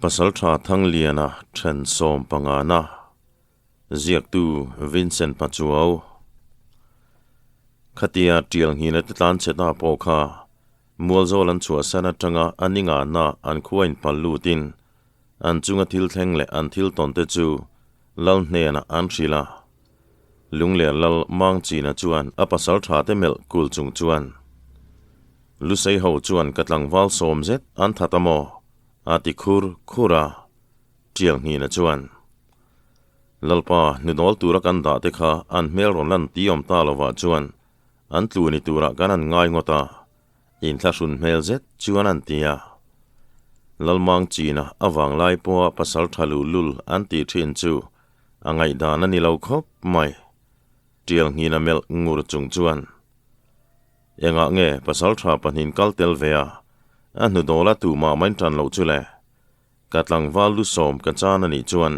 Pasaltha Thangliana then sawmpangana ziaktu Vincent Pachuau. Khatia tial nghina te tlan che ta pawh kha Mualzawl an chhuahsan atanga a ni ngahna an khua in pal lutin an chunga thil thleng leh an thil tawn te chu Lal hnenah an hrilh a. Lungler Lal Mangchina chuan a pasaltha te melh kul chung chuan Lusei ho chuan ka tlangval sawm zet an that a maw? a ti khur khur a, Tial Nghina chuan, Lalpa, hnudawl tura kan dah te kha an hmel rawn lan ti awm ta lovah chuan an tlu ni turah kan han ngai ngawt a, inthlahrun hmel zet chuan an ti a. Lalmangchina a vanglai pawha pasal tha luhlul an tih thin chu a ngaihdan a ni lo khawp mai. Tial Nghina melh ngur chung chuan, Engah nge pasal tha pahnin kal tel ve a, a hnu dawla tumah main tan loh chu le? Ka tlangval lu sawm ka chan a nih chuan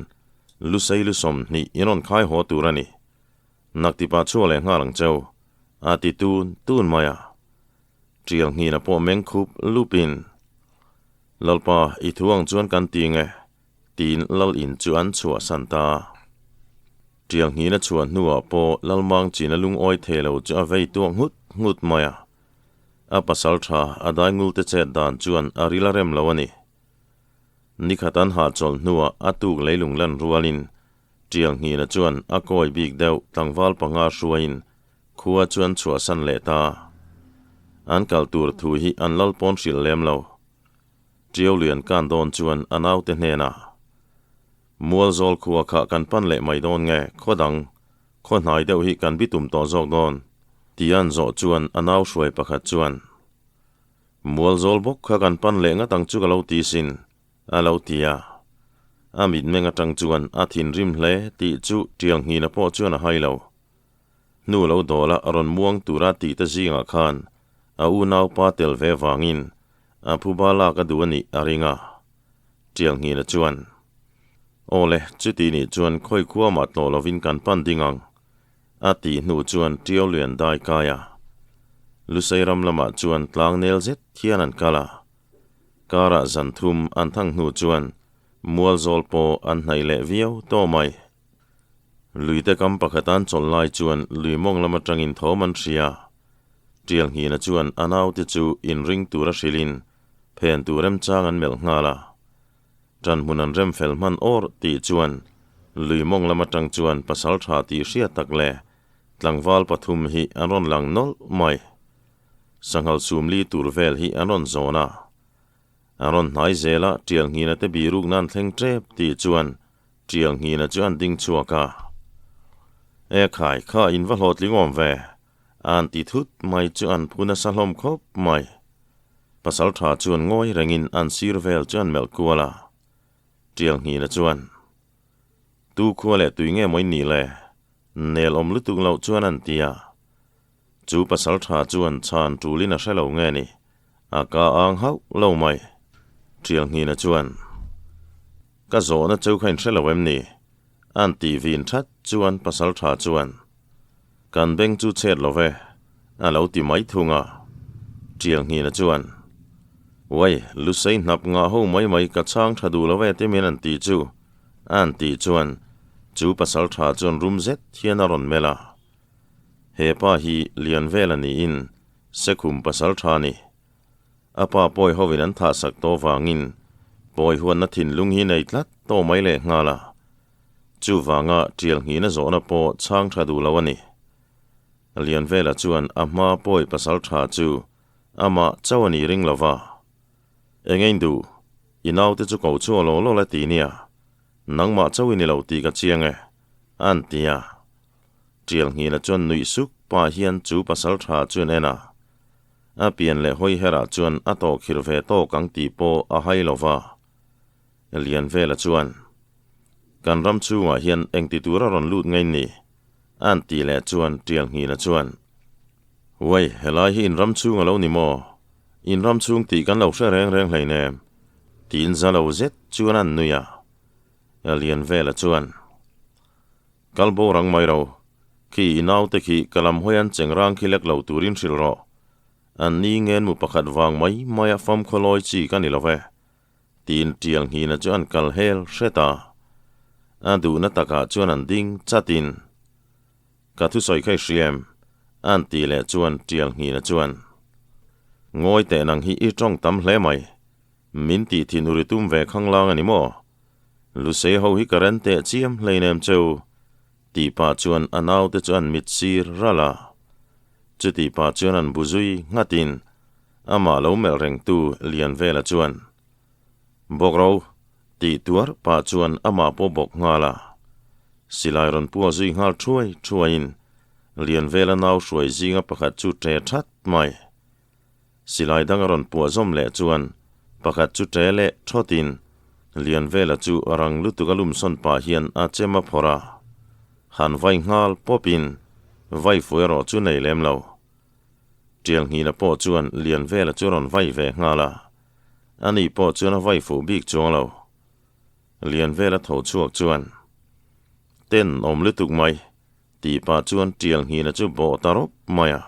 lusei lu 20 in rawn khai haw tur a ni. Naktipa chhuak leh nghal ang cheu, a ti tun tun mai a. Tial nghina pawh meng khup lupin, Lalpa, i thu ang chuan kan ti nge? Tiin Lal in chu an chhuahsan ta. Tial nghina chhuah hnuah pawh Lalmang china lungawi thei lo chu a vei tuak nghut nghut mai a. A pasal tha a daingul te chet dan chuan a ril a rem lo a ni. Nikhat an hahchawlh hnuah a tuk leilung lan rualin Tial nghina chuan a kawi bik deuh tlangval panga hruaiin khua chu an chhuahsan leh ta. An kal tur thu hi an lal pawn hrilh lem lo. Tiau lian kan dawn chuan a naute hnenah, Mualzawl khua kha kan pan leh mai dawn nge, khaw dang, khaw hnai deuh hi kan bitum tawh zawk dawn, ti an zawh chuan a nau hruai pakhat chuan, Mualzawl bawk kha kan pan leh ngat ang chu ka lo ti sin, a lo ti a. A mitmeng atang chuan a thinrim hle tih chu Tial Nghina pawh chuan a hai lo. Hnu lo dawla rawn muang tura tihte zingah khan a unaupa tel ve vangin A phuba lak a duh a nih a ring a. Tial Nghina chuan, Aw le, chuti nih chuan khawi khua mah tlawh lovin kan pan ding ang, a tih hnu chuan Tiau Lian dai kai a. Lusei ram lamah chuan tlang nel zet hian an kal a. Karah zan thum an thang hnu chuan Mualzawl pawh an hnaih leh viau tawh mai. Luite kam pakhat an chawlh lai chuan lui mawng lam atangin thawm an hria. Tial Nghina chuan a naute chu inring tura hrilhin phen tur remchang an melh nghal a. Ṭan hmun an rem fel hman awr tih chuan lui mawng lam atang chuan pasal ṭha tih hriat tak leh tlangval pathum hi an rawn lang nawlh mai. Sanghal sumli tur vel hi an rawn zawn a. An rawn hnai zel a, Tial Nghina te birukna an thleng ṭep tih chuan Tial Nghina chu an ding chhuak a. E khai, kha in va hlawhtling awm ve. An ti thut mai chu an phu nasa hlawm khawp mai. Pasal tha chuan ngawi rengin an sir vel chu an melh kual a. Tial Nghina chuan, Tu khua leh tui nge maw in nih le? Nel awm lutuk loh chuan an ti a. Chu pasal tha chuan chhan tulin a hre lo nge ni, a ka ang hauh lo mai. Tial Nghina chuan, Ka zawhna cheu kha in hre lo em ni? An ti vin that chuan pasal tha chuan, Kan beng chu chhet lo ve, a lo ti mai thung a. Tial Nghina chuan, Uai, Lusei hnap ngah ho mai mai ka chhang tha duh lo ve te min an ti chu, an tih chuan chu pasal tha chuan rum zet hian a rawn melh a. He pa hi lian vel a niin Sekhum pasal tha a ni. A pa pawi hovin an thahsak tawh vangin pawi huanna thinlung hi nei tlat tawh mai leh nghal a. Chuvanga tial nghina zawhna pawh chhang tha duh lo a ni. Lianvela chuan a hma pawi pasal tha chu amah chauh a nih ring lo va. Eng ein duh, i naute chu ko chhuak law law la ti nia, nangmah chauh i ni lo tih ka chiang e, a an ti a. Tial nghina chuan nuih suk pah hian chu pasal tha chuan en a. A pian leh hawi herah chuan a tawhkhirh ve tawk ang tih pawh a hai lo va. Lianvela chuan, Kan ram chhungah hian engti tura rawn lut ngei ni? A'n tih leh chuan Tialnghina chuan, Uai, helai hi in ram chhung a lo ni maw? In ram chhung tih kan lo hre reng reng hleinem, tiin za lo zet chuan a'n nui a. Lianvela chuan, Kal bo rang mai ro, khi i naute khi ka lam hawi an cheng rang khi lek lo turin hrilh rawh. An ni ngenmu pakhat vang mai maia famkhaw lawi chi ka ni lo ve. Tiin tial nghina chu an kal hel hret a. A duhna takah chuan an ding chatin, Ka thusawi kha i hria em? An ti leh chuan tial nghina chuan, Ngawi teh nang hi i tawng tam hle mai. Min tih thin uri tum ve khanglang a ni maw? Lusei ho hi ka ren teh chiam hleinem cheu, tih pah chuan a naute chu an mit sir ralh a. Chutih pah chuan an bu zui nghatin amah lo melh rengtu Lianvela chuan, Bawk ro, tih tuar pah chuan amah pawh bawk nghal a. Silai rawn pua zui nghal thuai thuaiin Lianvela nau hruai zinga pakhat chu ṭe that mai. Silai dang a rawn puah zawm leh chuan pakhat chu ṭe leh thawtin Lianvela chu rang lutuk a lumsawn pah hian a chem a phawrh a. Han vai nghal pawpin vai fu erawh chu nei lem lo. Ṭialnghina pawh chuan Lianvela chu a rawn vai ve nghal a. Ani pawh chuan a vai fuh bik chuang lo. Lianvela tho chhuak chuan, Ten awm lutuk mai, tih pah chuan Ṭialnghina chu bawh ta rawp mai a.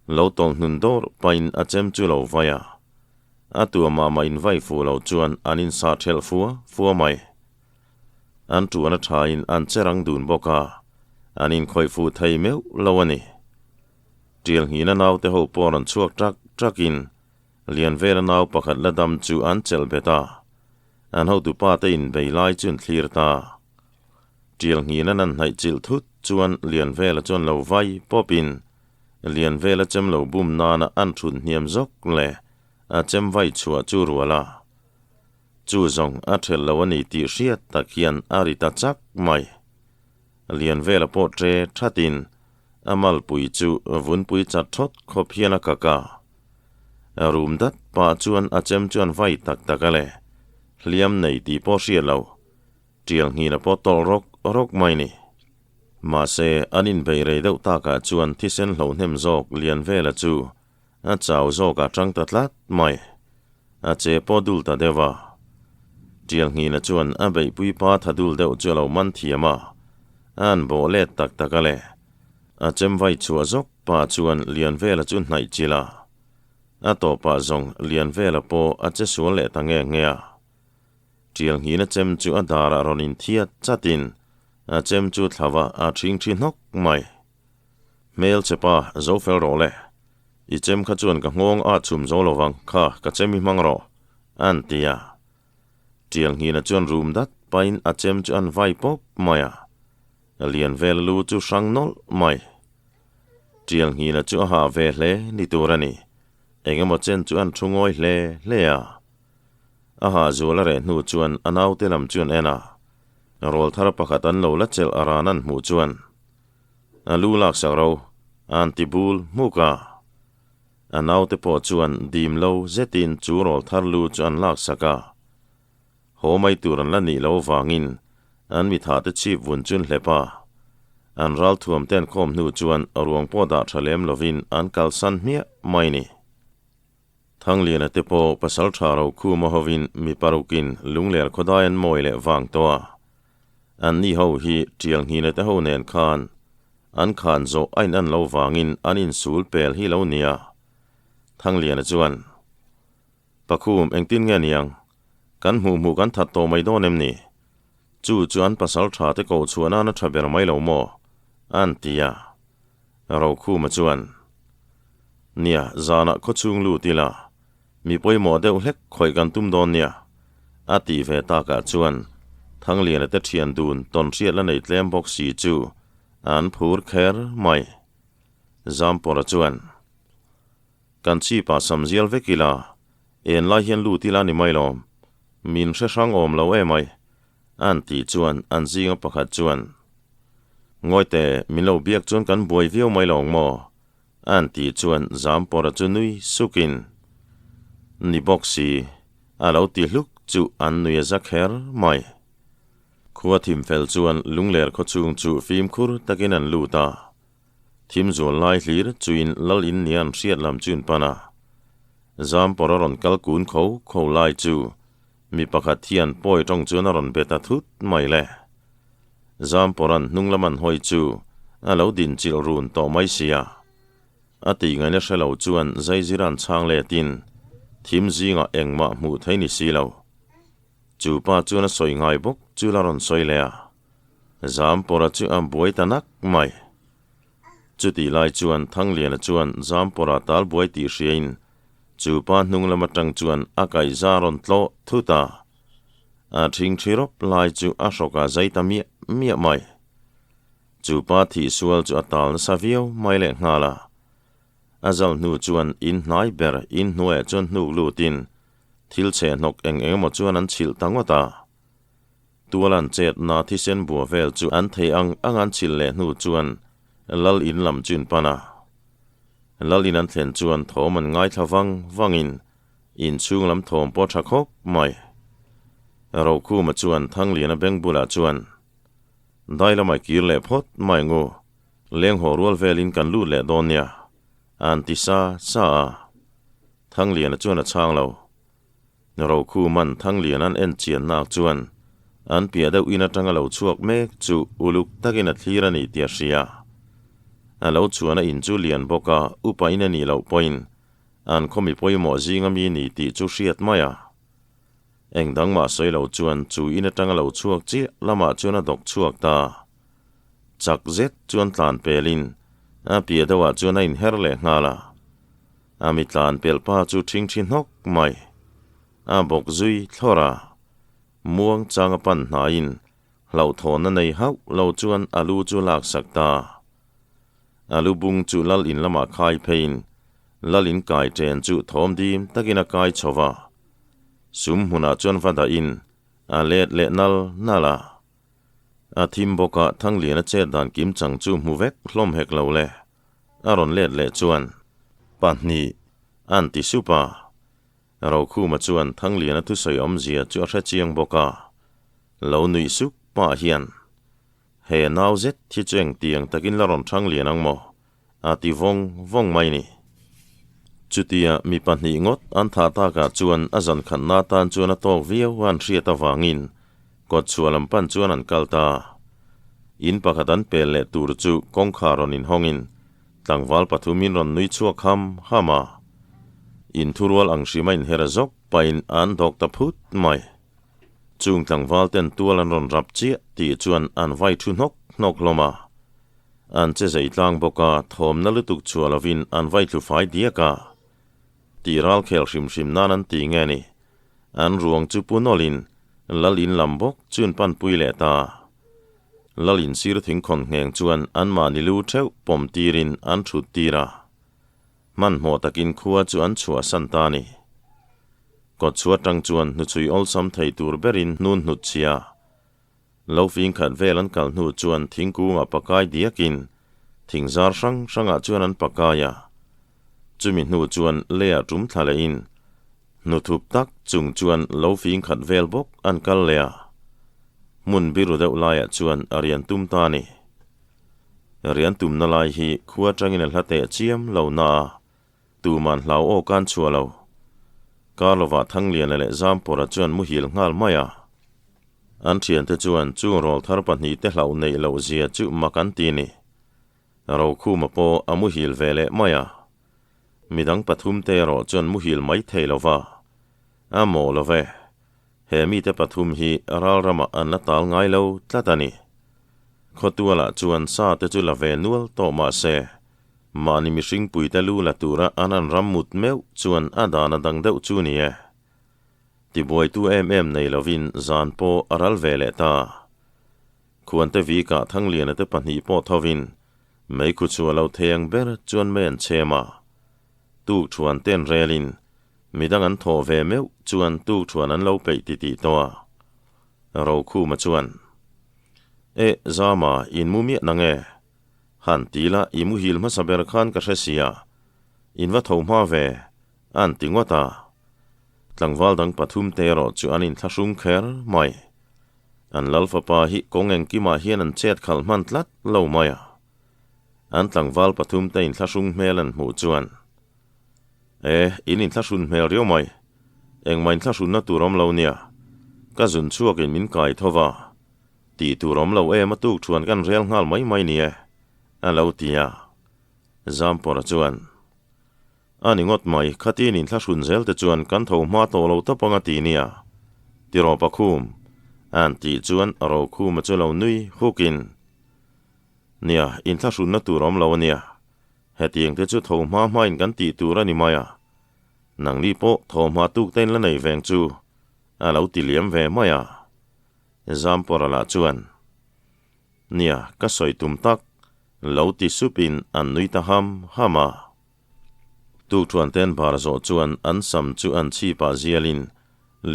Lo tawlh hnun dawr pahin a chem chu lo vai a. A tua mah mah in vai fuh lo chuan an insa ṭhelh fua fua mai. An ṭuan a ṭhain an che rang dun bawk a, an inkhawih fuh thei meuh lo a ni. Ṭialnghina naute ho pawh rawn chhuak ṭak ṭakin Lianvela nau pakhat la dam chu an chelh bet a, an hotupa te inbei lai chu an thlir ta. Ṭialnghin an an hnaih chilh thut chuan Lianvela chuan lo vai pawpin Lianvela chem lo bum nana an ṭhut hniam zawk leh a chem vai chhuah chu rual a. Chu zawng a ṭhelh lo a ni tih hriat tak hian a ri ta chak mai. Lianvela pawh ṭe ṭhatin a malpui chu vunpui chat ṭhawt khawp hian a kak a. Rum dat pah chuan a chem chuan vai tak tak a le, hliam nei tih pawh hriat lo, ṭial nghina pawh tawlh rawk rawk mai ni. Mahse, an inbei rei deuh takah chuan thisen hlohnem zawk Lianvela chu a chau zawk a ṭang ta tlat mai. A che pawh dul ta deuh a. Ṭial nghina chuan a beihpui pa tha dul deuh chu a lo man thiam a, a han bawh let tak tak a le. A chem vai chhuah zawk pa chuan Lianvela chu hnaih chilh a. A tawpah zawng Lianvela pawh a che sual leh ta nge nge a. Ṭial nghina chem chu a darah rawn inthiat chatin a chem chu thlava a ṭhing ṭhi hnawk mai. Hmel che pa, zo fel rawh le. I chem kha chuan ka nghawng a chhum zo lo vang, kha ka chem i hmang rawh, an ti a. Ṭial nghina chuan rum dat pahin a chem chu an vai pawp mai a. Lianvela lu chu hrang nawlh mai. Ṭial nghina chu a hah ve hle ni tur a ni. Eng emaw chen chu an thu ngawi hle hle a. A hah zual a reh hnu chuan a naute lam chu an en a. Rawl thar pakhat an lo la chelh a ran an hmuh chuan a lu laksak ro an ti bul hmuk a. A naute pawh chuan dim lo zetin chu rawl thar lu chu an laksak a. Haw mai tur an la nih loh vangin an mithate chhip vun chu an hlep a. An ralthuam te an khawm hnu chuan ruang pawh dah tha lem lovin an kalsan hmiah mai ni. Thangliana te pawh pasal tha ro khum a hovin mi parukin lungler khawdai an mawi leh vang tawh a. An ni ho hi tial nghina te ho nen khan an khan zawh a in an lo vangin an insul pel hi lo nia. Thangliana chuan, Pakhum engtin nge niang? Kan hmuh hmuh kan that tawh mai dawn em ni? Chu chu an pasal tha te koh chhuah nan a tha ber mai lo maw? An ti a. Rokhuma chuan, Nia, zanah khawchhung lut ila, mi pawimawh deuh hlek khawih kan tum dawn nia, a tih ve takah chuan Thangliana te thian dun tawn hriat la nei tlem bawk si chu an phur kher mai. Zampawra chuan, Kan chhipah sam zial vek ila, en lai hian lut ila ni mai lawm, min hre hrang awm lo emai, an tih chuan an zinga pakhat chuan, Ngawite, min lo biak chuan kan buai viau mai lawng maw? an tih chuan Zampawra chu nui sukin, Ni bawk si, a lo ti hluk chu an nui a za kher mai. Khua thim fel chuan lungler khawchhung chu fimkhur takin an lut a. Thim zual lai hlir chuin lal in nia an hriat lam chu in pan a. Zampawr a rawn kal kun kho kho lai chu mi pakhat hian pawi tawng chuan a rawn be ta thut mai le. Zampawra'n hnung lam an hawi chu a lo din chilh run tawh mai sia. A tih ngaihna hre lo chuan Zaizira'n chhang letin thim zingah engmah hmuh thei ni si lo. Chu pa chuan a sawi ngai bawk chu la rawn sawi leh a. Zampawra chu a buai ta nak mai. Chutih lai chuan Thangliana chuan Zampawra tal buai tih hriain chu pa hnung lam atang chuan a kaihza rawn tlawh thut a. A thingthi rawp lai chu a hrawk a zai ta miah miah mai. Chu pa thih sual chu a tal nasa viau mai leh nghal a. A zal hnu chuan in hnai ber in hnuaiah chuan hnuk lutin thil chhe hnawk eng eng emaw chuan an chhilh ta ngawt a. Tual an chetna thisen bua vel chu an thei ang ang an chhilh leh hnu chuan Lal in lam chu in pan a. Lal in an thlen chuan thawm an ngaithla vang vangin inchhung lam thawm pawh tha khawp mai. Rokhuma chuan Thangliana beng bulah chuan Dai lamah kir leh phawt mai ngu, leng haw rual velin kan lut leh dawn nia, an ti sa sa a. Thangliana chuan a chhang lo. Rokhuman Thanglian an en chian nak chuan an piah deuh in atanga lo chhuak mek chu uluk takin a thlir a ni tih a hria. A lo chhuahna in chu lian bawk a, upa in a nih loh pawhin an khawmi pawimawh zinga mi ni tih chu hriat mai a. Eng dang mah sawi lo chuan chu in atanga lo chhuak chiah lamah chuan a dawk chhuak ta. Chak zet chuan tlan pelin a piah deuhah chuan a inher leh nghal a. A mi tlan pelh pa chu thingthi hnawk mai. A bawk zui thlawr a. Muang chang a pan hnaiin hlauhthawnna nei hauh lo chuan a lu chu lak sak ta. A lu bung chu lal in lamah khai pheiin lal in kai chen chu thawm dim takin a kai chho va. Sum hmunah chuan va dahin a let leh nal nal a. A thim bawkah Thangliana chet dan kim chang chu hmu vek hlawm hek lo le. A rawn let leh chuan, Pahnih, an ti sup a. Rokhuma chuan Thangliana thusawi awmzia chu a hre chiang bawk a. Lo nuih sup pah hian, He nau zet hi chu engtiang takin la rawn Thanglian ang maw? a ti vawng vawng mai ni. Chutia mi pahnih ngawt an thah takah chuan a zan khatna tan chuan a tawk viau an hriat avangin kawtchhuah lam pan chuan an kal ta. In pakhat an pel leh tur chu kawngkhar rawn inhawngin tlangval pathumin rawn nui chhuak ham ham a. Inthurual ang hrim a inher zawk pahin an dawk ta phut mai. Chung tlangval ten tual an rawn rap chiah tih chuan an vai thu hnawk hnawk hlawm a. An che zei tlang bawk a, thawmna lutuk chhuah lovin an vai tlu fai diak a. Tih ral khel hrim hrim nan an ti nge ni? An ruang chu pu nawlhin Lal in lam bawk chun panpui leh ta. Lal in sir thingkhawn ngheng chuan anmahni lu theuh pawm tirin an thut tir a. Hmanhmawh takin khua chu an chhuahsan ta a ni. Kawtchhuah tang chuan hnuchhui awlsam thei tur berin hnun hnut chhia. Lo fing khat vel an kal hnu chuan thingkungah pakai diakin thing zar hrang hrangah chuan an pakai a. Chumi hnu chuan leiah tum thla lehin hnuthup tak chung chuan lo fing khat vel bawk an kal leh a. Hmun biru deuh laiah chuan a rian tum ta a ni. Rian tumna lai hi khua atangin a hla teh chiam lo na a, tuman hlau aw kan chhuah lo. Karlova Thangliana leh Zampawra chuan muhil nghal mai a. An thiante chuan chung rawl thar pahnihte hlauh neih loh zia chu mak an ti ni. Rokhuma pawh a muhil ve leh mai a. Midang pathumte erawh chuan muhil mai thei lo va. A mawh lo ve. He mite pathum hi ral ramah an la tal ngai lo tlat a ni. Khawtualah chuan sa te chu la ve nual tawh mah se, mahni mihring puite lu la tura an an ram mut meuh chuan a dan a dang deuh chu ni e. Tibuaitu em em nei lovin zan pawh a ral ve leh ta. Khuante Vika Thangliana te pahnih pawh thovin meikhu chhuah lo thei ang ber chuan mei an chhem a. Tuk thuan ten relin midang an thawh ve meuh chuan tuk thuan an lo peih titih tawh a. Rokhuma chuan, Eh, Zama, in mu miah nang e? Han ti la, i muhil hmasa ber khan ka hre sia. In va tho hma ve, an ti ngawt a. Tlangval dang pathum te erawh chu an inthlahrung kher mai. An lal fapa hi kawng engkimah hian an chet khalh hman tlat lo mai a. An tlangval pathum te inthlahrung hmel an hmuh chuan, E, in inthlahrun hmel riau mai. Engmah inthlahrunna tur awm lo nia. Ka zun chhuakin min kai tho va. Tih tur awm lo em a tuk thuan kan rel nghal mai mai ni e, a lo ti a. Zampawra chuan, A ni ngawt mai, khatin inthlahrun zel te chuan kan tho hma tawh lo tawp ang a ti nia. Tiraw Pakhum? A'n tih chuan Rokhuma chu lo nui hukin, Nia, inthlahrunna tur awm lo a nia. Hetiang te chu tho hma hmain kan tih tur a ni mai a. Nangni pawh tho hma tuk te in la nei veng chu a lo ti liam ve mai a. Zampawra lah chuan, Nia, ka sawi tum tak, lo ti supin an nui ta ham ham a. Tukṭhuan ten bar zawh chuan an sam chu an chhipah zialin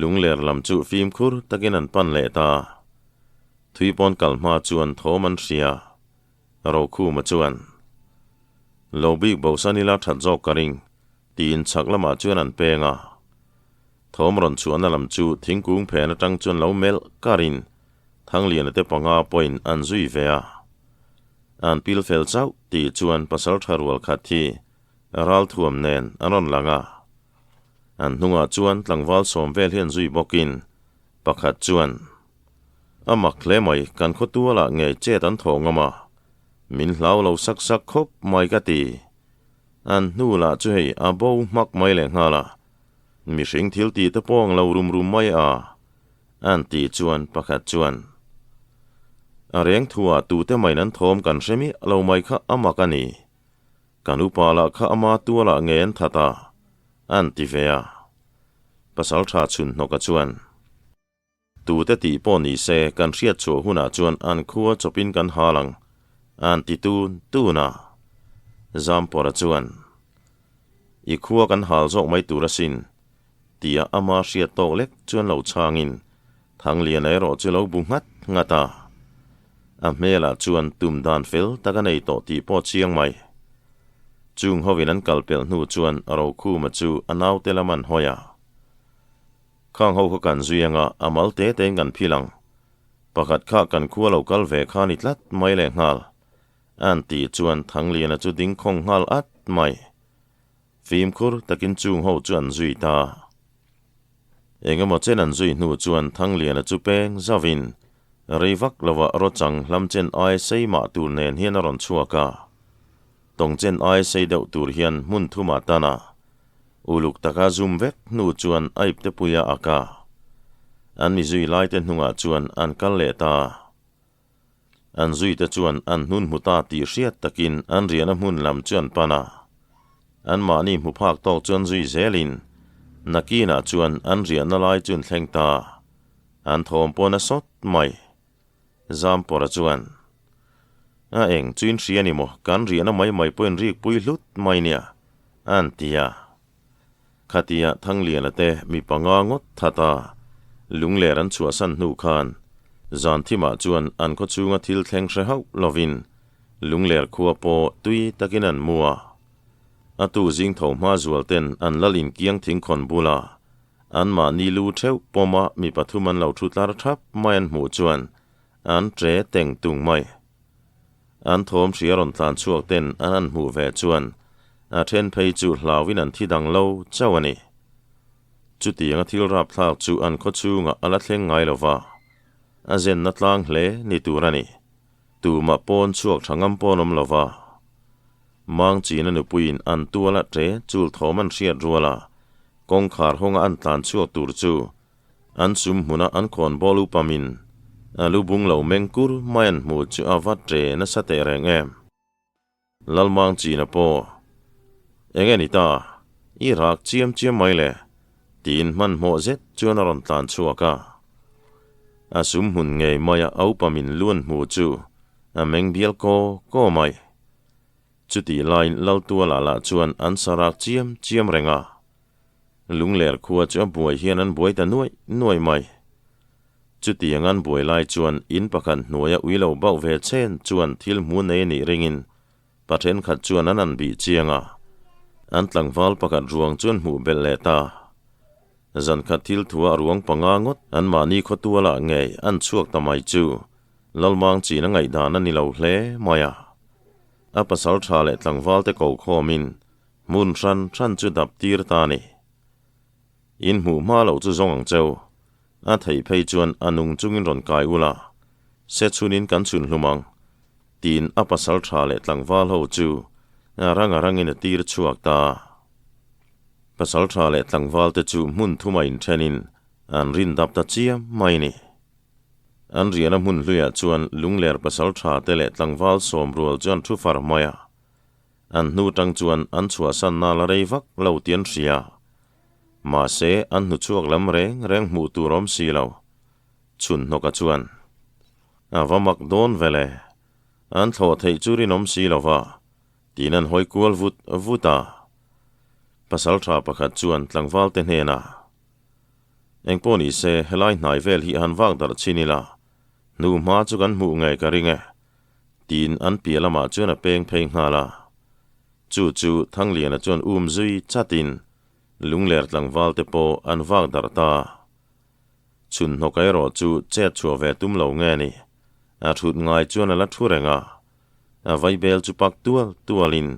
lungler lam chu fimkhur takin an pan leh ta. Thuipawn kal hma chuan thawm an hria. Rokhuma chuan, Lo bik bosan ila that zawk ka ring, tiin chhak lamah chuan an peng a. Thawm rawn chhuahna lam chu thingkung phen atang chuan lo melh karin Thangliana te panga pawhin an zui ve a. An pil fel chauh tih chuan pasal tha rual khat hi ralthuam nen an rawn lang a. An hnungah chuan tlangval sawm vel hi an zui bawkin pakhat chuan, A mak hle mai, kan khawtualah ngei chet an thawh ngam a, min hlau lo sak sak khawp mai ka ti. An hnu lah chu hei a bo hmak mai lehnghal a, mihring thil tih te pawh ang lo rum rum mai a. An tih chuan pakhat chuan, A reng thuah tute maiin an thawm kan hre miah lo mai kha a mak a ni. Kan upa lah kha ama tualah nge an that a? An ti ve a. Pasal tha chhun hnawka chuan, Tute tih pawh ni se kan hriat chhuah hunah chuan an khua chawpin kan hal ang, an ti tun tun a. Zampawra chuan, I khua kan hal zawk mai tur asin, Tia ama hriat tawk lek chuan lo chhangin Thangliana erawh chu lo bu nghat nghat a. A hmelah chuan tum dan fel tak a nei tawh tih pawh chiang mai. Chung hovin an kal pelh hnu chuan Rokhuma chu a naute lam an hawi a. Khang ho kha kan zui anga a mal te tein kan phil ang. Pakhat kha kan khua lo kal ve kha ni tlat mai lehnghal. An tih chuan Thangliana chu ding khawng nghal at mai. Fimkhur takin chung ho chu an zui ta. Engemaw chen an zui hnu chuan Thangliana chu peng zauvin rei vak lovah rawchang hlam chen ai sei mah tur nen hian a rawn chhuak a. Tawng chen ai sei deuh tur hian hmun thumah tan a, uluk taka zum vek hnu chuan a ipte pui a ak a. An mi zui laite hnungah chuan an kal leh ta. An zuite chuan an hnun hmu ta tih hriat takin an riahna hmun lam chu an pan a. Anmahni hmu phak tawk chu an zui zelin nakinah chuan an riahna lai chu an thleng ta. An thawm pawn a sawt mai. Zampawra chuan, A eng chu in hria ni maw, kan riahna mai mai pawhin rik pui hlut mai nia, an ti a. Khatia Thangliana te mi panga ngawt that a, lungler an chhuahsan hnu khan zan thimah chuan an khaw chhunga thil thleng hre hauh lovin lungler khua pawh tui takin an mu a. A tu zing tho hma zual ten an lal inkiang thingkhawn bula anmahni lu theuh pawma mi pathum an lo thu tlar thap mai an hmuh chuan an tre teng tung mai. An thawm hria rawn tlan chhuak ten an han hmuh ve chuan a then phei chu hlauin an thi dang lo chauh a ni. Chutianga thil rapthlak chu an khaw chhungah a la thleng ngai lo va, a zenna tlang hle ni tur a ni. Tumah pawn chhuak tha ngam pawn awm lo va. Mangchina nupuiin an tual a ṭe chul thawm an hriat rual a, kawngkhar hawnga an tlan chhuak tur chu An sum hmuna an khawn bawl upamin a lu bung lo meng kur mai an hmuh chu a va ṭe nasa teh reng em. Lalmang China pawh, Eng nge ni ta, i rak chiam chiam mai le, tiin hmanhmawh zet chuan a rawn tlan chhuak a. A sum hmun ngei maia a upamin lu an hmuh chu a meng bial kaw kaw mai. Chutih laiin Laltuala lah chuan an sa rak chiam chiam reng a. Lungler khua chu a buai hian an buai ta nuaih nuaih mai. Chutiang an buai lai chuan in pakhat hnuaia ui lo bauh ve chen chuan thil hmu nei a nih ringin pa thenkhat chuan an an bih chiang a. An tlangval pakhat ruang chu an hmuh belh leh ta. Zankhat thil thuah ruang panga ngawt anmahni khawtualah ngei an chhuak ta mai chu Lalmang chin a ngaihdan a ni lo hle mai a. A pasal tha leh tlangvalte ko khawmin Hmun hran hran chu dap tir ta a ni. In hmuh hma loh chu zawng ang cheu. A theih phei chuan a nung chungin rawn kai ula, se chhunin kan chhun hlum ang, tiin a pasal tha leh tlangval ho chu a rang a rangin a tir chhuak ta. Pasal tha leh tlangval te chu hmun thuma inthenin. An rin dap ta chiam mai ni. An riahna hmun hluiah chuan lungler pasal tha te leh tlangval sawm rual chu an thu far mai a. An hnu tang chuan an chhuahsan nal a rei vak lo tih an hria. Mahse, an hnuchhuak lam reng reng hmuh tur awm si lo. Chhun hnawka chuan, A va mak dawn ve le. An thlawh theih chu rinawm si lo va, tiin an hawi kual vut vut a. Pasal tha pakhat chuan tlangval te hnenah, Engpawh ni se, helai hnai vel hi han vak darh chin ila, hnu hma chu kan hmuh ngei ka ring e, tiin an piah lamah chuan a peng phei nghal a. Chu chu Thangliana chuan um zui chatin lungler tlangval te pawh an vak darh ta. Chhun hnawk erawh chu chet chhuah ve tum lo nge ni, a thut ngai chuan a la thu reng a, a vaibel chu pak tual tualin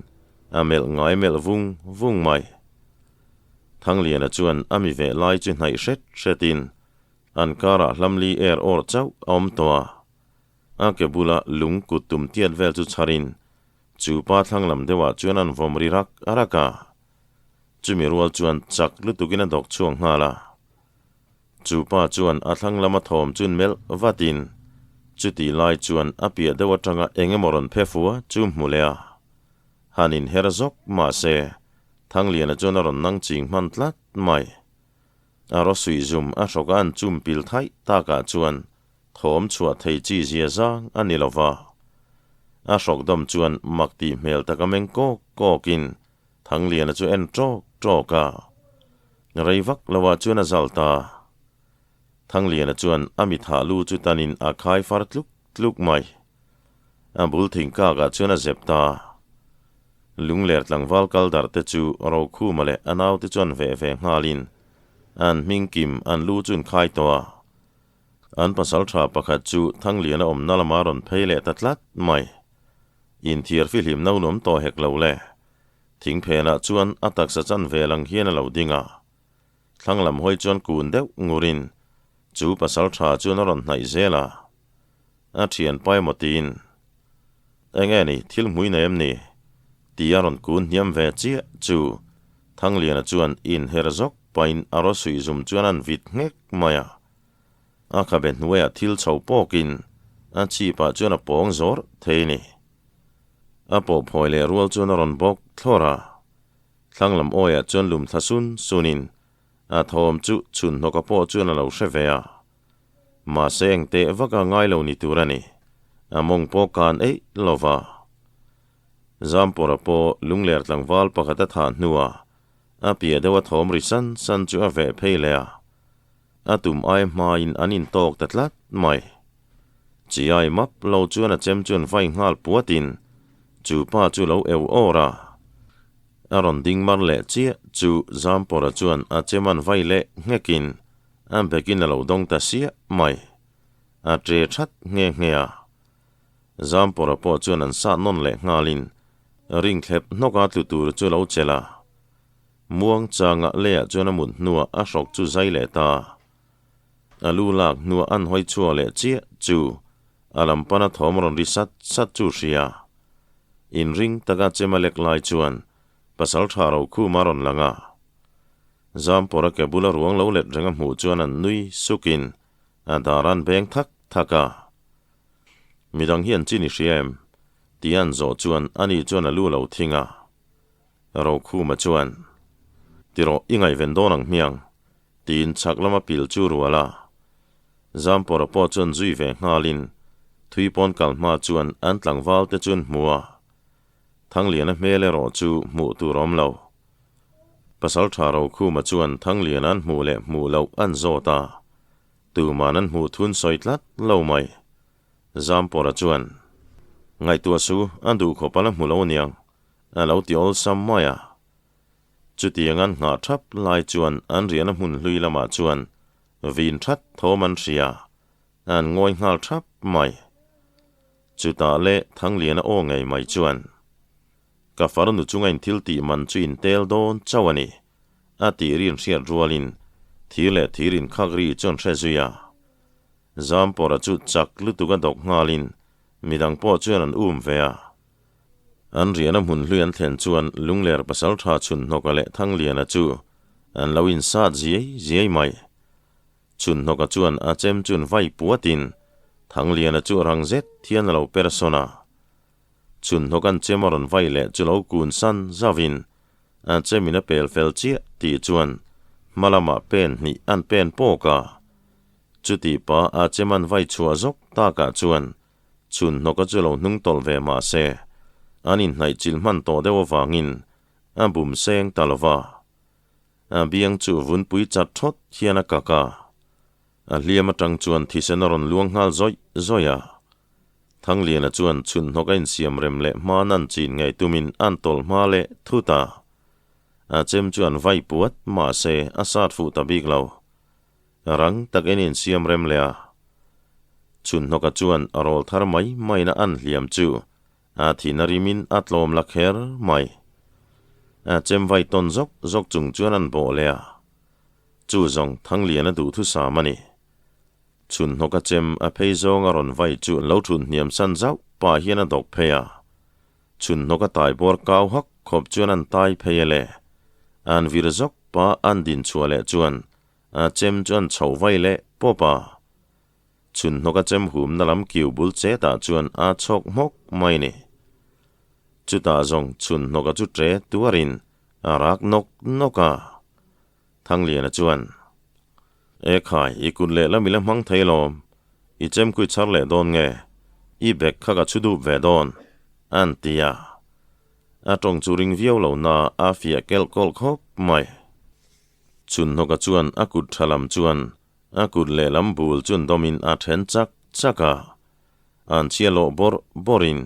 a melh ngai melh vung vung mai. Thangliana chuan a mi veh lai chu hnaih hret hretin an karah hlamli er awr chauh a awm tawh a, a ke bula lung kut tum tiat vel chu chharin chu pa thlang lam deuhah chuan an vawm ri rak rak a, chumi rual chuan chak lutukin a dawk chhuak nghal a. Chu pa chuan a thlang lama thawm chun melh vatin chutih lai chuan a piah deuh atanga eng emaw rawn phe fua chu hmu leh a. Han inher zawk mahse, Thangliana chuan a rawn nang ching hman tlat mai. A rawsuih zum a hrawk a an chum pil thaih takah chuan thawm chhuah thei chi zia zang a ni lo va. A hrawk dawm chuan mak tih hmel taka meng kawk kawkin Thangliana chu en ṭawk ṭawk a. Rei vak loah chuan a zal ta. Thangliana chuan a mi thah lu chu tanin a khai far tluk tluk mai. A bul thingkakah chuan a zep ta. Lungler tlangval kal dar te chu Rokhuma leh a naute chuan veh ve nghalin an hming kim an lu chu an khai tawh a. An pasalṭha pakhat chu Thangliana awmna lama rawn phei leh ta tlat mai. Inthiar fihlim no nuam tawh hek lo le. Thing phenah chuan a taksa chan ve lang hian a lo ding a. Thlang lam hawi chuan kun deuh ngurin chu pasal tha chuan a rawn hnaih zel a. A thian pai maw tiin, Enge ni, thil hmui nei em ni? Ti a rawn kun hniam ve chiah chu Thangliana chuan inher zawk pahin a rawsuih zum chuan an vit nghek mai a. A khabe hnuaiah thil chho pawkin a chhipah chuan a pawng zawr thei ni. A pawh phawi leh rual chuan a rawn bawk thlawr a. Thlang lam awiah chuan lum thla sun sunin a thawm chu chhun hnawka pawh chuan a lo hre ve a. Mahse eng teh vaka ngai lo ni tur a ni. A mawng pawh kan eih lo va. Zampawra pawh lungler tlangval pakhat a thah hnuah a piah deuh a thawm ri san san chu a veh phei leh a. A tum ai hmain an intawk ta tlat mai. Chiai map lo chuan a chem chuan vai nghal puatin chu pa chu lo eu awr a. A rawn ding mar leh chiah chu Zampawra chuan a chem an vai leh nghekin a bekin a lo dawng ta siah mai. A ṭe that nghe nghe a. Zampawra pawh chuan an sah nawn leh nghalin ring thlep hnawka tlu tur chu lo chelh a. Muang changa leiah chuan a mut hnuah a hrawk chu zai leh ta. A lu lak hnuah an hawi chhuak leh chiah chu a lam pana thawm rawn ri sat sat chu hria. Inring taka chem a lek lai chuan pasal tha ro khum a rawn lang a. Zampawra ke bula ruang lo let reng a hmuh chuan an nui sukin a dar an beng thak thak a. Midang hi an chin i hria em? Tia an zawh chuan ani chuan a lu lo thing a. Rokhuma chuan, Ti rawh, i ngaihven dawn ang hmiang, tiin chhak lama pil chu rual a. Zampawra pawh chuan zui ve nghalin thui pawn kal hma chuan an tlangval te chuan hmu a. Thangliana hmel erawh chu hmuh tur awm lo. Pasaltha Rokhuma chuan Thangliana an hmuh leh hmuh loh an zawt a, tuman an hmuh thun sawi tlat lo mai. Zampawra chuan, Ngaihtuah su, a duhkhawp a la hmu lo aniang, A lo ti awlsam mai a. Chutiang an nghah thap lai chuan an riahna hmun hlui lamah chuan vin that thawm an hria, an ngawi nghal thap mai. Chutah leh Thangliana aw ngei mai chuan, Ka farnu chunga in thil tih man chu in tel dawn chauh a ni, a tih rin hriat rualin thir leh thir inkhak ri chuan hre zui a. Zampawra chu chak lutuk a dawk nghalin midang pawh chuan an um ve a. An riahna hmun hlui an thlen chuan Lungler pasaltha Chhunhnawka leh Thangliana chu an lo insat ziai ziai mai. Chhunhnawka chuan a chem chun vai puatin Thangliana chu rang zet hian a lo per sawn a. Chhunhnawka'n chem a rawn vai leh chu lo kun san zauhin a chemin a pel fel chiah tih chuan hma lamah pen hnih an pen pawk a. Chutih pa a chem an vai chhuah zawk takah chuan Chhunhnawka chu lo hnung tawlh ve mah se an inhnaih chilh hman tawh deuh avangin a bum seng ta lo va. A biang chu vunpui chat thawt hian a kak a. A hliam atang chuan thisen a rawn luang nghal zawih zawih a. Thangliana chuan chhunhnawk a insiam rem leh hma nan chin ngei tumin an tawlh hma leh thut a. A chem chu an vai puat mahse a sat fuh ta bik lo. Rang takin a insiam rem leh a. Chhunhnawka chuan a rawl thar mai maina an hliam chu A thihna rimin a tlawm la kher mai. A chem vai tawn zawk zawk chung chuan an bawh leh a. Chu zawng Thangliana duhthusam a ni. Chhunhnawka chem a phei zawng a rawn vai chu lo thun hniam san zauh pah hian a dawk phei a. Chhunhnawka tai bawr kau hak khawp chuan an tai phei a le. An vir zawk pah an din chhuah leh chuan a chem chu an chhoh vai leh pawp a. Chhunhnawka chem humna lam kiu bul chetah chuan a chhawk hmawk mai ni. Chutah zawng chhunhnawka chu ṭe tuarin a rak nawk nawk a. Thangliana chuan, E khai, i kut leh lam i la hmang thei lawm. I chem kui chhar leh dawn nge? I bag kha ka chhu dup ve dawn, an ti a. A tawng chu ring viau lo na a fiah kelh kawlh khawp mai. Chhunhnawka chuan a kut tha lam chuan A kut lehlam bul chun dawmin a then chak chak a, an chhia lawh bawrh bawrhin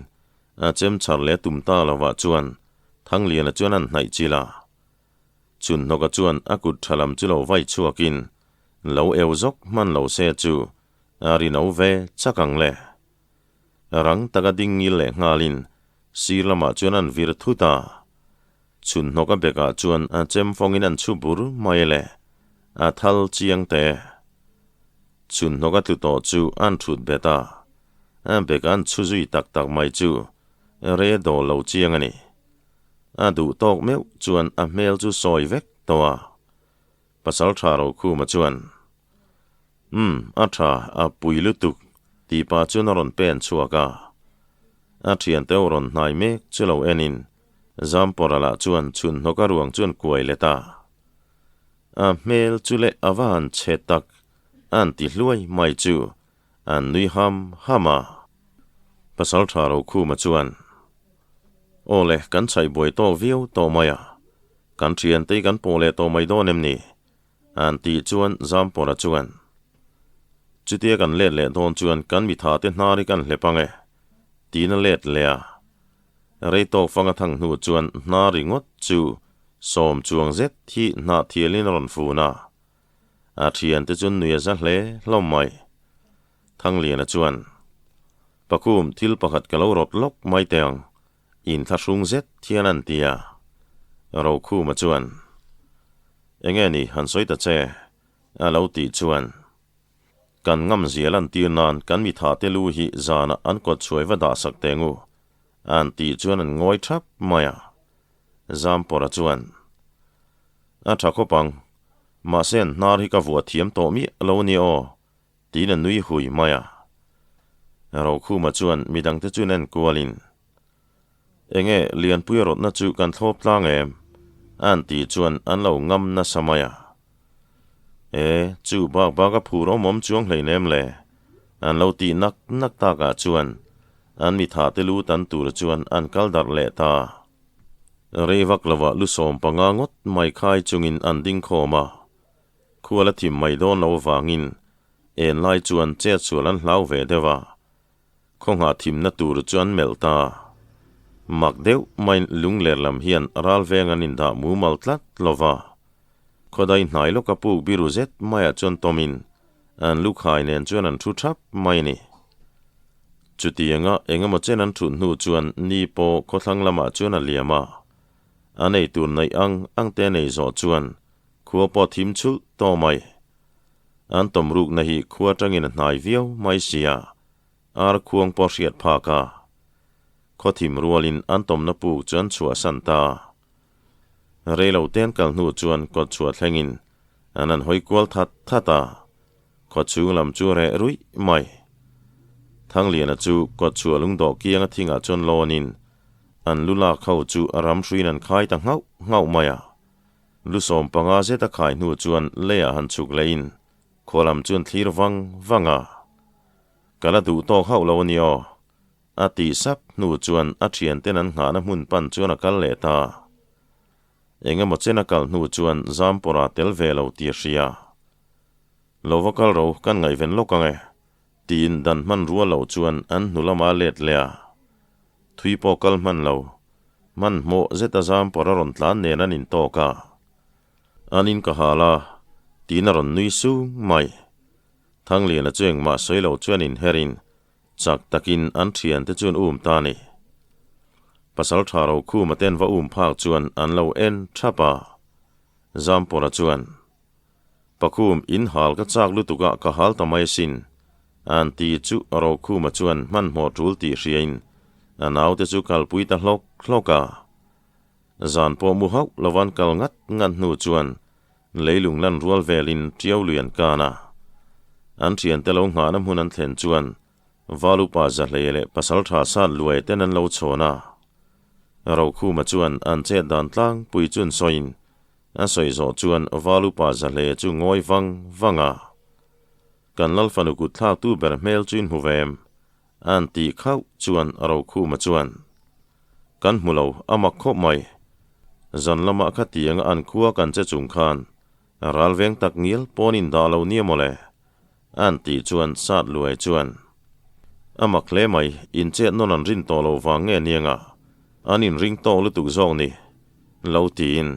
a chem chhar leh tum ta lovah chuan Thangliana chuan an hnaih chilh a. Chhunhnawka chuan a kut tha lam chu lo vai chhuakin lo eu zawk hman lo se chu a ri no ve chak ang le. Rang taka ding ngil leh nghalin sir lamah chuan an vir thut a. Chhunhnawka bekah chuan a chem fawngin an chhu bur mai le, a thal chiang te. Chhunhnawka tlu tawh chu an thut bet a, a bek an chhu zui tak tak mai chu re dawl lo chiang a ni. A duh tawk meuh chuan a hmel chu sawi vek tawh a. Pasal tha Rokhuma chuan, Umm, a tha, a pui lutuk, tih pah chuan a rawn pen chhuak a. A thiante ho rawn hnai mek chu lo enin Zampawra lah chuan chhunhnawka ruang chuan kuai let a. A hmel chu leh a va han chhe tak, an ti hluai mai chu an nui ham ham a. Pasal tha Rokhuma chuan, Aw le, kan chhaih buai tawk viau tawh mai a, kan thiante hi kan pawh leh tawh mai dawn em ni? An tih chuan Zampawra chuan, Chutia kan let leh dawn chuan kan mitha te hnar hi kan hlep ang e, tiin a let leh a. Rei tawk fang a thang hnu chuan hnar ringawt chu sawm chuang zet hi hnah thialin a rawn fun a. A thiante chu nui a za hle hlawm mai. Thangliana chuan, Pakhum, thil pakhat ka lo rawt lawk mai teh ang, Inthlahrung zet hian an ti a. Rokhuma chuan, Enge ni han sawi ta che? a lo tih chuan, Kan ngam zia lantir nan kan mitha te lu hi zanah an kawt chhuai va dah sak teng u, an tih chuan an ngawi thap mai a. Zampawra chuan, A tha khawp ang, mahse an hnar hi ka vuah thiam tawh miah lo nia aw, tiin a nui hui mai a. Rokhuma chuan midangte chu nen kualin, Enge Lianpuia rawtna chu kan thlawp tlang em? an tih chuan an lo ngam nasa mai a. E, chu bak bak a phur awm awm chuang hleinem le, an lo tih nak nak takah chuan an mitha te lu tan tur chuan an kal darh leh ta. Rei vak lovah lu 15 ngawt mai khai chungin an ding khawm a. Khual a thim mai dawn lo avangin en lai chuan chet sual an hlau ve deuh a, khawnghah thimna tur chu an melh ta. Mak deuh maiin lungler lam hian ral veng an indah mumal tlat lo va. Khawdai hnai lawka puk biru zet maiah chuan tawmin an lu khai nen chuan an thu thap mai a ni. Chutianga engemaw chen an thut hnu chuan ni pawh khawthlang lamah chuan a liam a, a nei tur neih ang ang te nei zawh chuan Khua pawh thim chulh tawh mai. An tawm rukna hi khua atangin a hnai viau mai sia, ar khuang pawh hriat phak a. Khaw thim rualin an tawmna puk chu an chhuahsan ta. Reilo te an kal hnu chuan kawt chhuah thlengin an han hawi kual that that a. Khawchhung lam chu reh ruih mai. Thangliana chu kawtchhuah lungdawh kianga thingah chuan lawnin an lu lak ho chu a ram hruiin an khai ta nghauh nghauh mai a. Lu 15 zet a khai hnu chuan leiah han chhuk lehin khaw lam chuan thlir vang vang a. Ka la duh tawk hauh lo a ni aw. A tih sap hnu chuan a thianten an nghahna hmun pan chuan a kal leh ta. Eng emaw chen a kal hnu chuan Zampawrah tel ve lo tih a hria. Lo va kal ro, kan ngaihven lawk ang e, tiin dan hman rual loh chuan an hnu lama let leh a. Thui pawh kal hman lo, hmanhmawh zeta Zampawrh a rawn tlan nen an intawk a. An in ka hal a, tiin a rawn nui sung mai. Thangliana chu engmah sawi lo chuan inherin Chak takin an thiante chu an um ta a ni. Pasal tha Rokhuma ten va um phak chuan an lo en thap a. Zampawra chuan, Pakhum, in hal ka chak lutuk a, ka hal ta mai asin, an ti chu Rokhuma chuan hmanhmawh tul tih hriain a naute chu kalpui ta hlawk hlawk a. Zan pawh mu hauh lovan kal ngat ngat hnu chuan Leilung lan rual velin Tiau lui an kan a. An thiante lo nghahna hmun an thlen chuan Valupa Zahlei leh Pasaltha Sat Luai ten an lo chhawn a. Rokhuma chuan an chet dan tlangpui chu an sawiin a sawi zawh chuan Valupa Zahlei chu ngawi vang vang a. Kan Lalfanu kut thlaktu ber hmel chu in hmu ve em? An tih khauh chuan Rokhuma chuan, Kan hmu lo, a mak khawp mai. Zan lamah kha tianga an khua kan che chung khan ral veng tak ngial pawn in dah lo nia mawle, an tih chuan Sat Luai chuan, A mak hle mai, in chet nawn an rin tawh lo vang nge nianga an inring tawk lutuk zawk ni, lo tiin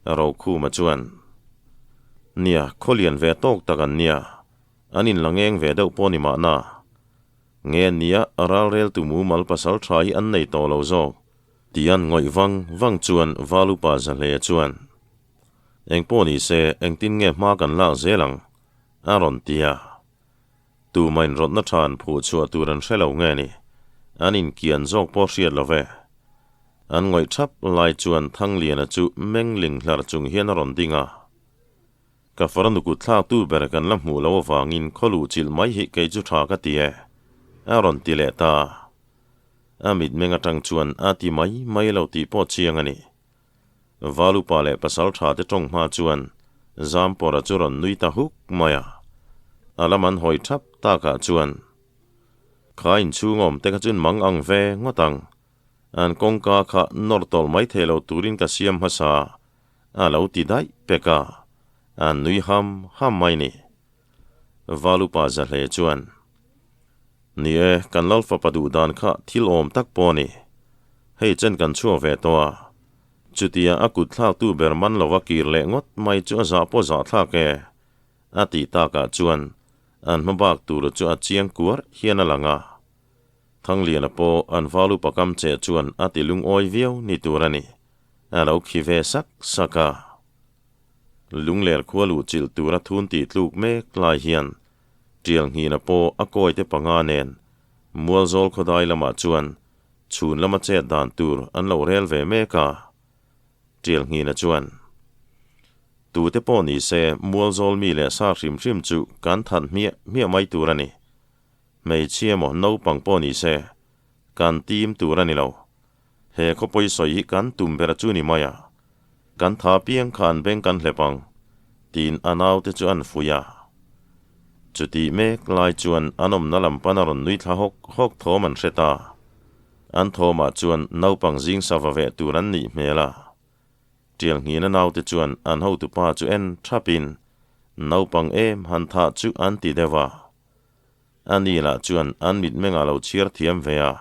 Rokhuma chuan, Nia, khawlian ve tawk tak an nia, An inla ngeng ve deuh pawh ni mahna. Nge nia ralreltu mumal pasal tha hi an nei tawh lo zawk tih an ngawih vang vang chuan Valupa Zahlea chuan, Eng pawh ni se engtin nge hma kan lak zel ang? a rawn ti a. Tuma inrawtna tha an phuh chhuah tur an hre lo nge ni? An inkian zawk pawh hriat lo ve. An ngawih thap lai chuan Thangliana chu meng ling hlar chung hian a rawn ding a. Ka farnu kut thlaktu ber kan la hmuh loh avangin khaw luh chilh mai hi kei chu tha ka ti e, a rawn ti leh ta. A mitmeng atang chuan a ti mai mai lo tih pawh chiang a ni. Valupa leh pasal tha te tawng hma chuan Zampawra chu rawn nui ta huk mai a. A lam an hawi thap takah chuan, Kha inchhung awm te kha chuan mang ang ve ngawt ang. An kawngka kha nawr tawlh mai thei lo turin ka siam hmasa A lo ti daih pek a, a nui ham ham mai ni. Valupa Zahle chuan, Ni e, kan lal fapa duh dan kha thil awm tak pawh a ni. Hei chen kan chhuak ve tawh a. Chutia a kut thlaktu ber man lova kir leh ngawt mai chu a zah pawh zah thlak e, a tih takah chuan an hma bak tur chu a chiang kuar hian a lang a. Thangliana pawh an Valupa kam che chuan a ti lungawi viau ni tur a ni. A lo khi ve sak sak a. Lungler khua luh chilh tura thun tih tluk mek lai hian Tial Nghina pawh a kawite panga nen Mualzawl khawdai lamah chuan chhun lama chet dan tur an lo rel ve mek a. Tial Nghina chuan, Tute pawh ni se Mualzawl mi leh sa hrim hrim chu kan that hmiah hmiah mai tur a ni. Hmeichhia emaw naupang pawh ni se kan tim tur a ni lo. He khawpawi sawi hi kan tum ber chu ni mai a, kan tha piang kha an beng kan hlep ang, tiin a naute chu an fuih a. Chutih mek lai chuan an awmna lam pan a rawn nui thla hawk hawk thawm an hre ta. An thawmah chuan naupang zing sava veh tur an nih hmel a. Tialnghina naute chuan an hotupa chu en thapin naupang em han thah chu an ti deuh a. Ani lah chuan an mitmengah lo chhiar thiam ve a.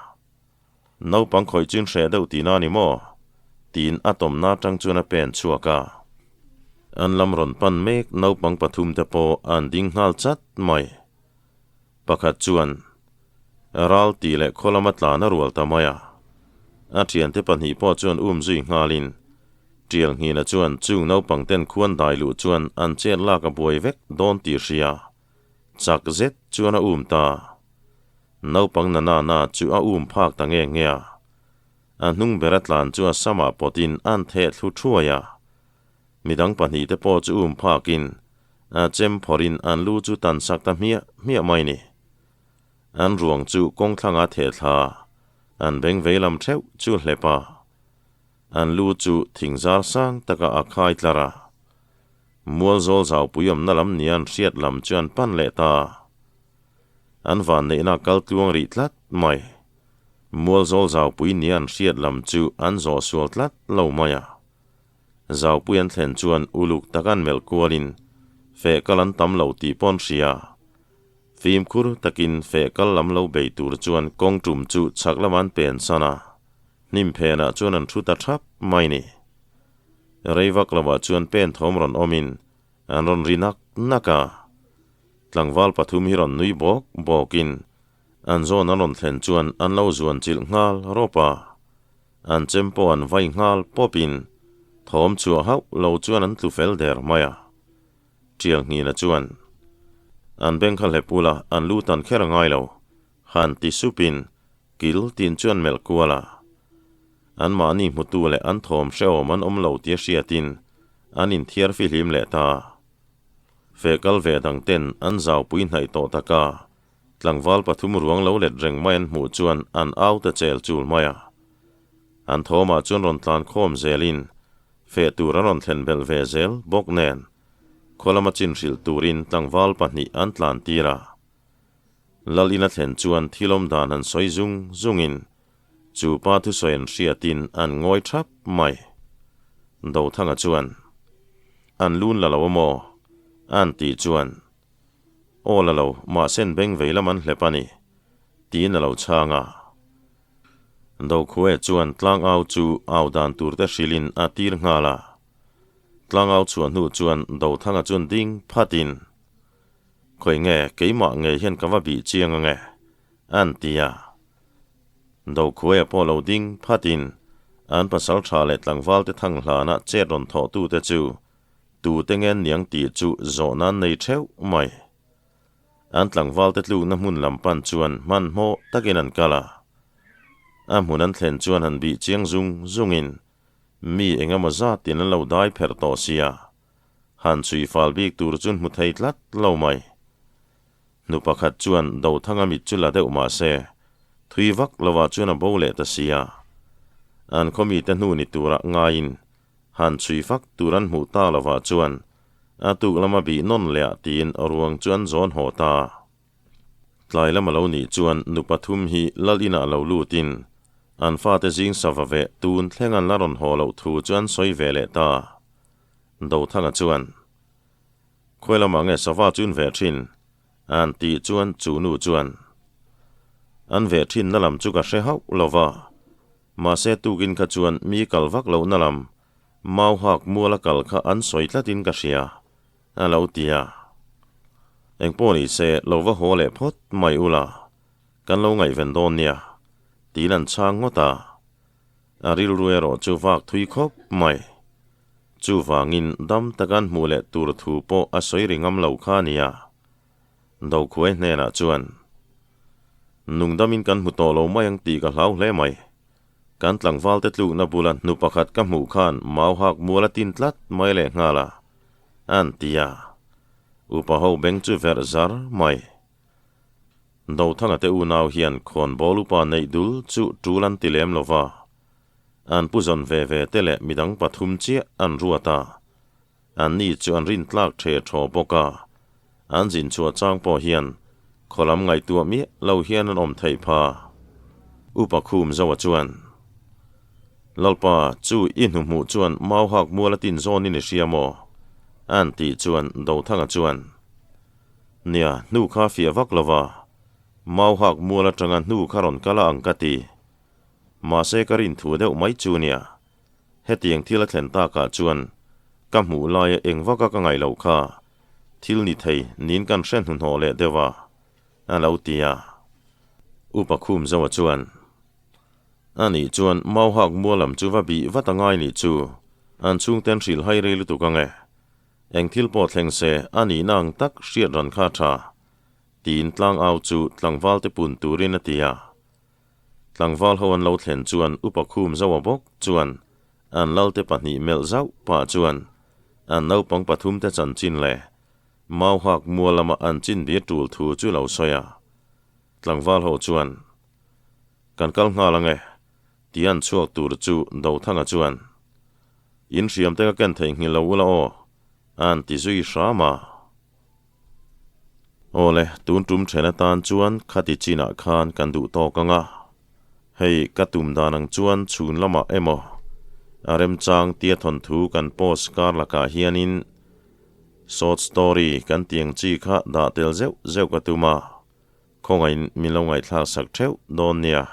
Naupang khawih chu in hreh deuh tihna a ni maw? tiin a tawmna atang chuan a pen chhuak a. An lam rawn pan mek naupang pathum te pawh an ding nghal chat mai. Pakhat chuan ral tih leh khaw lama tlan a rual ta mai a. A thiante pahnih pawh chuan um zui nghalin Tial Nghina chuan chung naupang ten khuan dai luh chuan an chet lak a buai vek dawn tih hria chak zet chuan a um ta. Naupang na na na chu a um phak ta nge nge a. A hnung ber a tlan chu a samah pawtin an theh thlu thuai a. Midang pahnihte pawh chu um phakin A chem phawrhin an lu chu tan sak ta hmiah hmiah mai ni. An ruang chu kawng thlanga theh thla, an beng vei lam theuh chu hlep a. An lu chu thing zar sang takah a khai tlar a. Mualzawl zaupui awmna lam nia an hriat lam chu an pan leh ta. An vanneihna a kal tluang rih tlat mai. Mualzawl zaupui nia an hriat lam chu an zawh sual tlat lo mai a. Zaupui an thlen chuan uluk tak an melh kualin feh kal an tam lo tih pawh an hria. Fimkhur takin feh kal lam lo bei tur chuan kawng tum chu chhak lamah an pen san a, hnim phenah chuan an thu ta thap mai ni. Rei vak lovah chuan pen thawm rawn awmin an rawn ri nak nak a. Tlangval pathum hi rawn nui bawk bawkin an zawn an rawn thlen chuan an lo zuan chilh nghal rawp a. An chem pawh an vai nghal pawpin thawm chhuah hauh lo chuan an tlu fel der mai a. Tial Nghina chuan an beng kha hlep ula an lu tan kher a ngai lo, han ti supin kil tin chuan melh kual a. An mahni hmutu leh an thawm hrehawm an awm lo tia hriatin an inthiar fihlim leh ta. Fehkal ve dang ten an zaupui hnaih tawh taka tlangval pathum ruang lo let reng mai an hmuh chuan an au ta chel chul mai a. An thawmah chuan rawn tlan khawm zelin feh tur an rawn thlen belh ve zel bawk nen khaw lama chin hrilh turin tlangval pahnih an tlan tir a. Lal ina thlen chuan thil awm dan han sawi zung zungin Chu pa thusawi an hriatin an ngawi thap mai. Dothanga chuan, An lun la lo a maw? An tih chuan, Aw la lo, mahse an beng vei lam an hlep a ni, tiin a lo chhang a. Dokhue chuan tlangau chu au dan tur te hrilhin a tir nghal a. Tlangau chhuah hnu chuan Dothanga chuan ding phatin, Khawi nge, keimah ngei hian ka va bih chiang ange, an ti a. Dokhuaia pawh lo ding phatin an pasal tha leh tlangvalte thang hlana chet rawn thawhtute chu tute nge niang tih chu zawh nan nei theuh mai. An tlangvalte tlukna hmun lam pan chuan hmanhmawh takin an kal a. A hmun an thlen chuan han bih chiang zung zungin mi eng emaw zatin an lo dai pherh tawh sia, han chhui fal bik tur chu hmu thei tlat lo mai. Nu pakhat chuan Dothanga mit chu la deuh mah se, thui vak lovah chuan a bo leh ta si a. An khaw mite hnu ni turah ngaiin han chhui fak tur an hmuh ta lovah chuan a tuk lama bih nawn leh ah tiin ruang chu an zawn haw ta. Tlai lama lo nih chuan nu pathum hi lal inah lo lutin an fate zing sava veh tun thleng an la rawn haw loh thu chu an sawi ve leh ta. Dothanga chuan. Khawi lamah nge sava chu in veh thin? An tih chuan chu nu chuan, An veh thinna lam chu ka hre hauh lo va, mahse tukin kha chuan mi kal vak lohna lam mau hak muala kal kha an sawi tlatin ka hria, a lo ti a. Engpawh ni se lo va haw leh phawt mai ula, kan lo ngaihven dawn nia, tiin an chhang ngawt a. A rilru erawh chu vak thui khawp mai. Chuvangin dam taka an hmuh leh tur thu pawh a sawi ri ngam lo kha a nia. Dokhuai hnenah chuan, Nungdamin kan hmu tawh lo mai ang tih ka hlau hle mai. Kan tlangvalte tlukna bula hnu pakhat ka hmuh khan mau hak mual a tin tlat mai leh nghal a, an ti a. Upa ho beng chu verh zar mai. Dothanga te unau hian khawnbawl upa neih dul chu tul an ti lem lo va. An pu zawn ve ve te leh midang pathum chiah an ruat a. An ni chu an rin tlak the thaw bawk a. An zin chhuah chang pawh hian khaw lam ngaihtuah miah lo hian an awm theih pha. Upa Khum Zoa chuan, Lalpa, chu i hnuhmuh chuan mau hak mual a tin zawnin i hria maw? An tih chuan Dothanga chuan, Nia, hnu kha fiah vak lo va, mau hak mual atanga hnu kha rawn kal a ang ka ti. Mahse ka rin thu deuh mai chu nia, hetiang thil a thlen takah chuan ka hmuh laia eng vaka ka ngaih loh kha thil ni thei niin kan hre hnuhnawh leh deuh a, a lo ti a. Upa Khum Zoa chuan, Anih chuan mau hak mual lam chu va bih vat a ngai nih chu, an chhungten hrilh hai rei lutuk ang e. Eng thil pawh thleng se a nihna ang tak hriat ran kha a tha, tiin tlangau chu tlangvalte pun turin a ti a. Tlangval ho an lo thlen chuan Upa Khum Zoa bawk chuan an lalte pahnih melh zauh pah chuan an naupang pathumte chanchin leh Mauhak mual lama an chin bir tul thu chu lo sawi a. Tlangval ho chuan, Kan kal nghal ang e, ti an chhuak tur chu Dothanga chuan, In hriam te ka ken theihnghilh lo ula aw, a'n ti zui hram a. Awle, tun tum then atan chuan khati chinah khan kan duh tawk ang a. Hei, ka tum dan ang chuan chhun lamah emaw a remchang tia thawnthu kan post kar lakah hianin short story kan ti ang chi kha dah tel zeuh zeuh ka tum a. Khawngaihin min lo ngaihthlak sak theuh dawn nia.